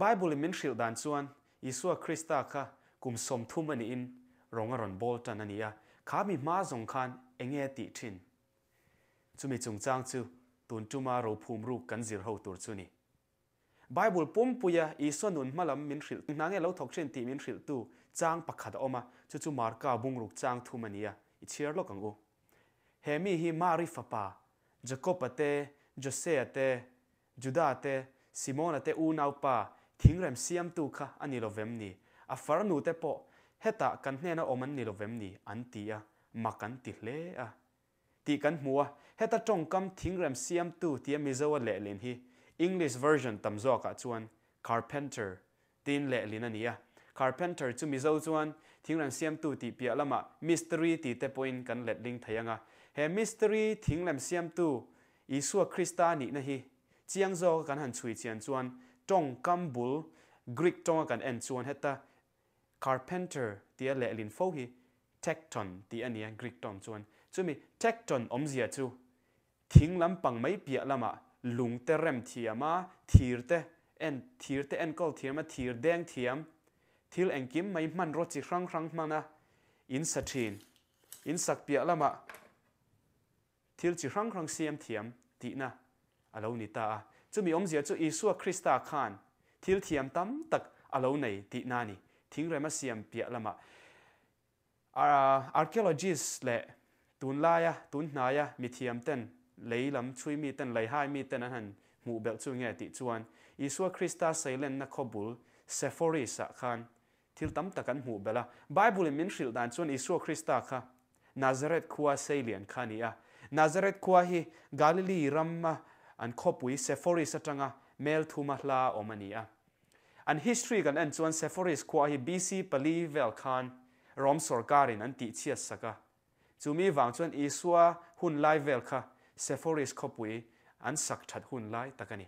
Bible in min hrilh dan chuan Isua Krista kha kum 30 a niin rawng a rawn bawl tan a ni a, kha mi hma zawng khan enge a tih thin? Chumi chungchang chu tun tuma rophum ruk kan zir ho tur chu ni. Bible pumpuia Isua nun hmalam min hrilh hna nge lo thawk thin tih min hrilhtu chang pakhat a awm a, chu chu Marka bungruk chang thum a ni a, i chhiar lawk ang u. He mi hi Mari fapa, Jakob-a te, Jose-a te, Juda te, Simona te unaupa, thingrem siamtu kha a ni lo vem ni? A farnu te pawh hetah kan hnena awm an ni lo vem ni? an ti a, mak an ti hle a. Tih kan hmu a, heta tawngkam thingrem siamtu tia Mizo a lehlin hi English version tam zawkah chuan carpenter tiin lehlin a ni a. Carpenter chu Mizo chuan thingrem siamtu tih piah lamah mistiri ti te pawhin kan letling thei ang a. He mistiri thinglem siamtu Isua Krista nihna hi chiang zawka kan han chhui chian chuan tawngkam bul Greek tawnga kan en chuan heta Carpenter tia lehlin fo hi tekton tih a ni a, Greek tawng chuan. Chumi tekton awmzia chu thing lampang mai piah lamah lung te rem thiam a, thir te en, thir te enkawl thiam a, thir deng thiam, thil engkim mai hmanraw chi hrang hrang hman a, in sa thin. In sak piah lamah Thil chi hrang hrang siam thiam tihna a lo ni ta a. Chumi awmzia chu Isua Krista khan thil thiam tam tak a lo nei tihna a ni. Thingrem a siam piah lamah archaeologists leh tunlaia, tunhnaia mithiam ten, lei lam chhui mi ten, lei hai mi ten an han hmuh belh chu nge tih chuan Isua Krista seilenna khawbul Sepphoris-ah khan Thil tam tak an hmuh belh a. Bible-in min hrilh dan chuan Isua Krista kha Nazareth khua seilian kha a ni a. Nazareth khua hi Galilee rama an khawpui Sepphoris atanga mel thuma hla awm a ni a. An history kan en chuan Sepphoris khua hi BC pali vel khan Rom sawrkarin an tihchhiat sak a. Chumi vang chuan Isua hun lai vel kha Sepphoris khawpui an sak that hun lai tak a ni.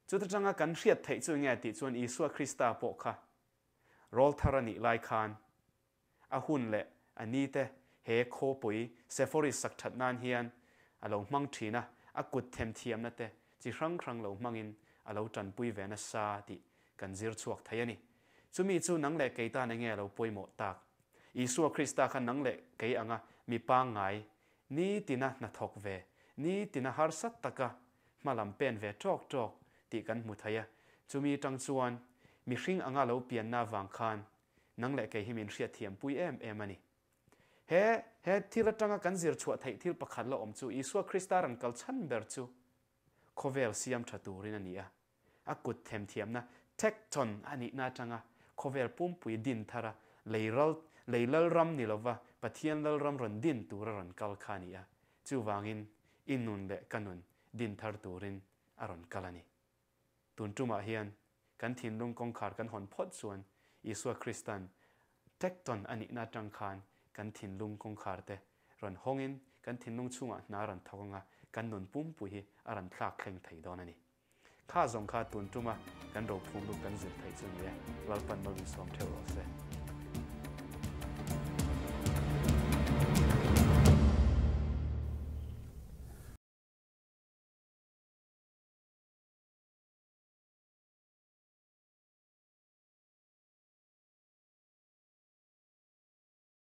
Chuta tanga kan hriat theih chu enge tih chuan Isua Krista pawh kha Rawl thar a nih lai khan a hun leh a ni te he khawpui Sepphoris sak that nan hian a lo hmang thin a, a kut themthiamna te chi hrang hrang lo hmangin a lo tanpui ve nasa tih kan zir chhuak thei a ni. Chumi chu nang leh kei tan enge a lo pawimawh tak? Isua Krista kha nang leh kei anga mi pangngai, nitina hnathawk ve, nitina harsat taka hma lam pen ve tawk tawk tih kan hmu thei a, chumi tang chuan mihring anga lo pianna avang khan nang leh kei hi min hriatthiam pui em em a ni. He he thil atanga kan zir chhuah theih thil pakhat la awm chu Isua Krista rawn kal chhan ber chu khawvel siam tha turin a ni a, a kut themthiamna tekton a nihna atanga khawvel pumpui din thara lei ral lei lalram ni lova Pathian lalram rawn din tura rawn kal kha a ni a, chuvangin i nun leh ka nun din thar turin a rawn kal a ni. Tun tumah hian kan thinlung kawngkhar kan hawn phawt chuan Isua Kristan tekton a nihna atang khan kan thinlung kawngkhar te rawn hawngin kan thinlung chhungah hna rawn thawk anga kan nun pumpui hi a rawn thlak thleng thei dawn a ni. Kha zawng kha tun tuma kan rophum ruk kan zir theih chu ni e, Lalpan malsawm theuh rawh se.